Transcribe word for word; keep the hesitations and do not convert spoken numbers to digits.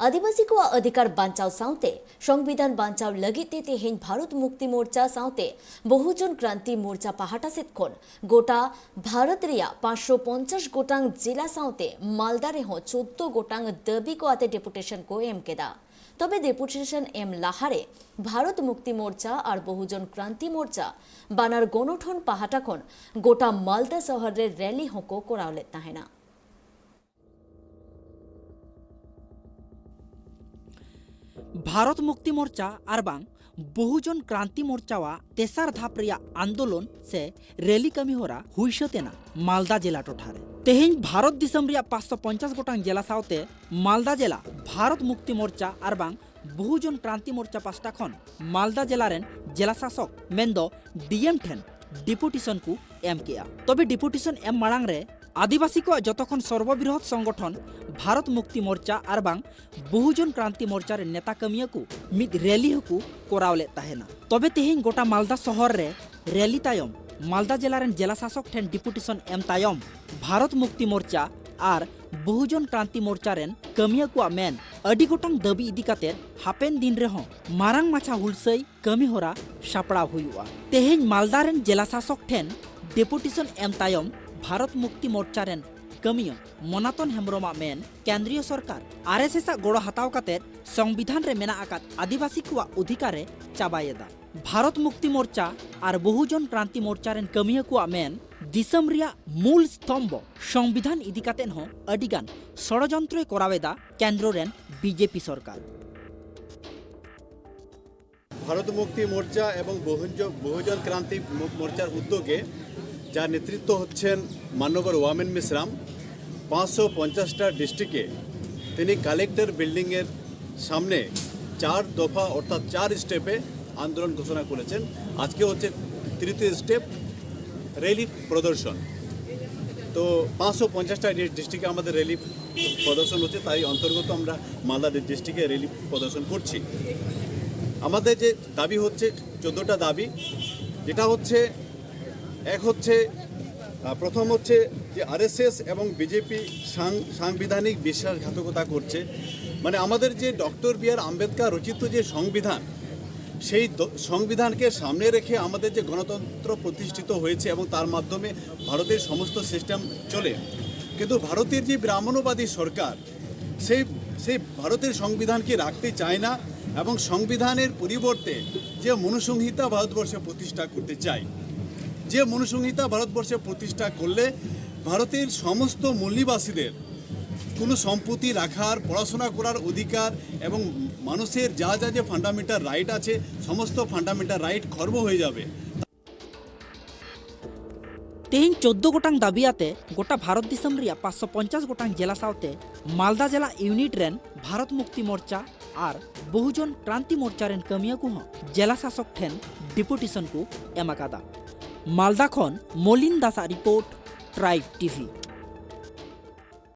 ᱟᱹᱫᱤᱵᱟᱹᱥᱤ ᱠᱚᱣᱟᱜ ᱚᱫᱷᱤᱠᱟᱨ ᱵᱟᱧᱪᱟᱣ ᱥᱟᱶᱛᱮ ᱥᱚᱝᱵᱤᱫᱷᱟᱱ ᱵᱟᱧᱪᱟᱣ ᱞᱟᱹᱜᱤᱫ ᱛᱮ ᱛᱮᱦᱮᱧ ᱵᱷᱟᱨᱚᱛ ᱢᱩᱠᱛᱤ ᱢᱳᱨᱪᱟ ᱥᱟᱶᱛᱮ ᱵᱚᱦᱩᱡᱚᱱ ᱠᱨᱟᱱᱛᱤ ᱢᱳᱨᱪᱟ ᱯᱟᱦᱴᱟ ᱥᱮᱫ ᱠᱷᱚᱱ ᱜᱚᱴᱟ ᱵᱷᱟᱨᱚᱛ ᱨᱮᱭᱟᱜ ᱯᱟᱸᱪᱥᱚ ᱯᱚᱧᱪᱟᱥ ᱜᱚᱴᱟᱝ ᱡᱮᱞᱟ ᱥᱟᱶᱛᱮ ᱢᱟᱞᱫᱟ ᱨᱮᱦᱚᱸ ᱪᱳᱫᱫᱳ ᱜᱚᱴᱟᱝ ᱫᱟᱹᱵᱤ ᱠᱚ ᱟᱛᱮ ᱰᱮᱯᱩᱴᱮᱥᱚᱱ ᱠᱚ ᱮᱢ ᱠᱮᱫᱟ᱾ ᱛᱚᱵᱮ ᱰᱮᱯᱩᱴᱮᱥᱚᱱ ᱮᱢ ᱞᱟᱦᱟᱨᱮ ᱵᱷᱟᱨᱚᱛ ᱢᱩᱠᱛᱤ ᱢᱳᱨᱪᱟ ᱟᱨ ᱵᱚᱦᱩᱡᱚᱱ ᱠᱨᱟᱱᱛᱤ ᱢᱳᱨᱪᱟ ᱵᱟᱱᱟᱨ ᱜᱚᱱᱚᱴᱷᱚᱱ ᱯᱟᱦᱴᱟ ᱠᱷᱚᱱ ᱜᱚᱴᱟ ᱢᱟᱞᱫᱟ ᱥᱚᱦᱚᱨ ᱨᱮ ᱨᱮᱞᱤ ᱦᱚᱸᱠᱚ ᱠᱚᱨᱟᱣ ᱞᱮᱫ ᱛᱟᱦᱮᱱᱟ᱾ ᱵᱷᱟᱨᱚᱛ ᱢᱩᱠᱛᱤ ᱢᱳᱨᱪᱟ ᱟᱨ ᱵᱟᱝ ᱵᱚᱦᱩᱡᱚᱱ ᱠᱨᱟᱱᱛᱤ ᱢᱳᱨᱪᱟᱣᱟᱜ ᱛᱮᱥᱟᱨ ᱫᱷᱟᱯ ᱨᱮᱭᱟᱜ ᱟᱱᱫᱳᱞᱚᱱ ᱥᱮ ᱨᱮᱞᱤ ᱠᱟᱹᱢᱤ ᱦᱚᱨᱟ ᱦᱩᱭ ᱥᱟᱹᱛ ᱮᱱᱟ ᱢᱟᱞᱫᱟ ᱡᱮᱞᱟ ᱴᱚᱴᱷᱟ ᱨᱮ᱾ ᱛᱮᱦᱮᱧ ᱵᱷᱟᱨᱚᱛ ᱫᱤᱥᱚᱢ ᱨᱮᱭᱟᱜ ᱯᱟᱸᱪᱥᱚ ᱯᱚᱧᱪᱟᱥ ᱜᱚᱴᱟᱝ ᱡᱮᱞᱟ ᱥᱟᱶᱛᱮ ᱢᱟᱞᱫᱟ ᱡᱮᱞᱟ ᱵᱷᱟᱨᱚᱛ ᱢᱩᱠᱛᱤ ᱢᱳᱨᱪᱟ ᱟᱨ ᱵᱟᱝ ᱵᱚᱦᱩᱡᱚᱱ ᱠᱨᱟᱱᱛᱤ ᱢᱳᱨᱪᱟ ᱯᱟᱥᱴᱟ ᱠᱷᱚᱱ ᱢᱟᱞᱫᱟ ᱡᱮᱞᱟ ᱨᱮᱱ ᱡᱮᱞᱟ ᱥᱟᱥᱚᱠ ᱢᱮᱱᱫᱚ ᱰᱤ ᱮᱢ ᱴᱷᱮᱱ ᱰᱮᱯᱩᱴᱮᱥᱚᱱ ᱠᱚ ᱮᱢ ᱠᱮᱜᱼᱟ᱾ ᱛᱚᱵᱮ ᱰᱮᱯᱩᱴᱮᱥᱚᱱ ᱮᱢ ᱢᱟᱲᱟᱝ ᱨᱮ ᱟᱹᱫᱤᱵᱟᱹᱥᱤ ᱠᱚᱣᱟᱜ ᱡᱚᱛᱚ ᱠᱷᱚᱱ ᱥᱚᱨᱵᱚᱵᱨᱤᱦᱚᱛ ᱥᱚᱝᱜᱚᱴᱷᱚᱱ ᱵᱷᱟᱨᱚᱛ ᱢᱩᱠᱛᱤ ᱢᱳᱨᱪᱟ ᱟᱨ ᱵᱟᱝ ᱵᱚᱦᱩᱡᱚᱱ ᱠᱨᱟᱱᱛᱤ ᱢᱳᱨᱪᱟ ᱨᱮᱱ ᱱᱮᱛᱟ ᱠᱟᱹᱢᱤᱭᱟᱹ ᱠᱚ ᱢᱤᱫ ᱨᱮᱞᱤ ᱦᱚᱸᱠᱚ ᱠᱚᱨᱟᱣ ᱞᱮᱫ ᱛᱟᱦᱮᱱᱟ᱾ ᱛᱚᱵᱮ ᱛᱮᱦᱮᱧ ᱜᱚᱴᱟ ᱢᱟᱞᱫᱟ ᱥᱚᱦᱚᱨ ᱨᱮ ᱨᱮᱞᱤ ᱛᱟᱭᱚᱢ ᱢᱟᱞᱫᱟ ᱡᱮᱞᱟ ᱨᱮᱱ ᱡᱮᱞᱟ ᱥᱟᱥᱚᱠ ᱴᱷᱮᱱ ᱰᱮᱯᱩᱴᱮᱥᱚᱱ ᱮᱢ ᱛᱟᱭᱚᱢ ᱵᱷᱟᱨᱚᱛ ᱢᱩᱠᱛᱤ ᱢᱳᱨᱪᱟ ᱟᱨ ᱵᱚᱦᱩᱡᱚᱱ ᱠᱨᱟᱱᱛᱤ ᱢᱳᱨᱪᱟ ᱨᱮᱱ ᱠᱟᱹᱢᱤᱭᱟᱹ ᱠᱚᱣᱟᱜ ᱢᱮᱱ ᱟᱹᱰᱤ ᱜᱚᱴᱟᱝ ᱫᱟᱹᱵᱤ ᱤᱫᱤ ᱠᱟᱛᱮ ᱦᱟᱯᱮᱱ ᱫᱤᱱ ᱨᱮᱦᱚᱸ ᱢᱟᱨᱟᱝ ᱢᱟᱪᱷᱟ ᱦᱩᱞᱥᱟᱹᱭ ᱠᱟᱹᱢᱤ ᱦᱚᱨᱟ ᱥᱟᱯᱲᱟᱣ ᱦᱩᱭᱩᱜᱼᱟ᱾ ᱛᱮᱦᱮᱧ ᱢᱟᱞᱫᱟ ᱨᱮᱱ ᱡᱮᱞᱟ ᱥᱟᱥᱚᱠ ᱴᱷᱮᱱ ᱰᱮᱯᱩᱴᱮᱥᱚᱱ ᱮᱢ ᱛᱟᱭᱚᱢ ᱵᱷᱟᱨᱚᱛ ᱢᱩᱠᱛᱤ ᱢᱳᱨᱪᱟ ᱨᱮᱱ ᱠᱟᱹᱢᱤᱭᱟᱹ ᱢᱚᱱᱟᱛᱚᱱ ᱦᱮᱢᱵᱨᱚᱢᱟᱜ ᱢᱮᱱ ᱠᱮᱱᱫᱨᱤᱭᱚ ᱥᱚᱨᱠᱟᱨ ᱟᱨ ᱮᱥ ᱮᱥ ᱟᱜ ᱜᱚᱲᱚ ᱦᱟᱛᱟᱣ ᱠᱟᱛᱮ ᱥᱚᱝᱵᱤᱫᱷᱟᱱ ᱨᱮ ᱢᱮᱱᱟᱜ ᱟᱠᱟᱫ ᱟᱹᱫᱤᱵᱟᱹᱥᱤ ᱠᱚᱣᱟᱜ ᱚᱫᱷᱤᱠᱟᱨ ᱮ ᱪᱟᱵᱟᱭᱮᱫᱟ᱾ ᱵᱷᱟᱨᱚᱛ ᱢᱩᱠᱛᱤ ᱢᱳᱨᱪᱟ ᱟᱨ ᱵᱚᱦᱩᱡᱚᱱ ᱠᱨᱟᱱᱛᱤ ᱢᱳᱨᱪᱟ ᱨᱮᱱ ᱠᱟᱹᱢᱤᱭᱟᱹ ᱠᱚᱣᱟᱜ ᱢᱮᱱ ᱫᱤᱥᱚᱢ ᱨᱮᱭᱟᱜ ᱢᱩᱞ ᱥᱛᱚᱢᱵᱷᱚ ᱥᱚᱝᱵᱤᱫᱷᱟᱱ ᱤᱫᱤ ᱠᱟᱛᱮ ᱦᱚᱸ ᱟᱹᱰᱤᱜᱟᱱ ᱥᱚᱲᱚᱡᱚᱱᱛᱨᱚᱭ ᱠᱚᱨᱟᱣ ᱮᱫᱟ ᱠᱮᱱᱫᱨᱚ ᱨᱮᱱ ᱵᱤ ᱡᱮ ᱯᱤ ᱥᱚᱨᱠᱟᱨ᱾ ভারত মুক্তি মোর্চা এবং বহুজ-, বহুজন ক্রান্তি মো-, মোর্চার উদ্যোগে, যার নেতৃত্ব হচ্ছেন মান্যবর ওয়ামেন মিশ্রাম, পাঁচশো পঞ্চাশটা ডিস্ট্রিক্টে তিনি কালেক্টর বিল্ডিংয়ের সামনে চার দফা অর্থাৎ চার স্টেপে আন্দোলন ঘোষণা করেছেন। আজকে হচ্ছে তৃতীয় স্টেপ, র্যালি প্রদর্শন। তো পাঁচশো পঞ্চাশটা ডি-, ডিস্ট্রিক্টে আমাদের র্যালি প্রদর্শন হচ্ছে, তাই অন্তর্গত আমরা মালদা ডি-, ডিস্ট্রিক্টে র্যালি প্রদর্শন করছি। আমাদের যে দাবি হচ্ছে, চোদ্দোটা দাবি, যেটা হচ্ছে, এক হচ্ছে, আহ, প্রথম হচ্ছে যে আরএসএস এবং বিজেপি সাং-, সাংবিধানিক বিশ্বাসঘাতকতা করছে। মানে আমাদের যে ডক্টর বি আর আম্বেদকর রচিত যে সংবিধান, সেই দ- সংবিধানকে সামনে রেখে আমাদের যে গণতন্ত্র প্রতিষ্ঠিত হয়েছে এবং তার মাধ্যমে ভারতের সমস্ত সিস্টেম চলে, কিন্তু ভারতের যে ব্রাহ্মণ্যবাদী সরকার সেই সেই ভারতের সংবিধানকে রাখতে চায় না এবং সংবিধানের পরিবর্তে যে মনুসংহিতা ভারতবর্ষে প্রতিষ্ঠা করতে চায়। যে মনুসংহিতা ভারতবর্ষে প্রতিষ্ঠা করলে ভারতের সমস্ত মূলনিবাসীদের কোনো সম্পত্তি রাখার, পড়াশোনা করার অধিকার এবং মানুষের যা যা যে ফান্ডামেন্টাল রাইট আছে, সমস্ত ফান্ডামেন্টাল রাইট খর্ব হয়ে যাবে। ᱛᱮᱦᱮᱧ ᱪᱳᱫᱽᱫᱳ ᱜᱚᱴᱟᱝ ᱫᱟᱹᱵᱤ ᱟᱛᱮ ᱜᱚᱴᱟ ᱵᱷᱟᱨᱚᱛ ᱫᱤᱥᱚᱢ ᱨᱮᱭᱟᱜ ᱯᱟᱸᱪᱥᱚ ᱯᱚᱧᱪᱟᱥ ᱜᱚᱴᱟᱝ ᱡᱮᱞᱟ ᱥᱟᱶᱛᱮ ᱢᱟᱞᱫᱟ ᱡᱮᱞᱟ ᱤᱭᱩᱱᱤᱴ ᱨᱮᱱ ᱵᱷᱟᱨᱚᱛ ᱢᱩᱠᱛᱤ ᱢᱳᱨᱪᱟ ᱟᱨ ᱵᱚᱦᱩᱡᱚᱱ ᱠᱨᱟᱱᱛᱤ ᱢᱳᱨᱪᱟ ᱨᱮᱱ ᱠᱟᱹᱢᱤᱭᱟᱹ ᱠᱚᱦᱚᱸ ᱡᱮᱞᱟ ᱥᱟᱥᱚᱠ ᱴᱷᱮᱱ ᱰᱮᱯᱩᱴᱮᱥᱚᱱ ᱠᱚ ᱮᱢ ᱟᱠᱟᱫᱟ᱾ ᱢᱟᱞᱫᱟ ᱠᱷᱚᱱ ᱢᱚᱞᱤᱱ ᱫᱟᱥᱟᱜ ᱨᱤᱯᱳᱨᱴ, ᱴᱨᱟᱭᱤᱵᱽ ᱴᱤᱵᱷᱤ᱾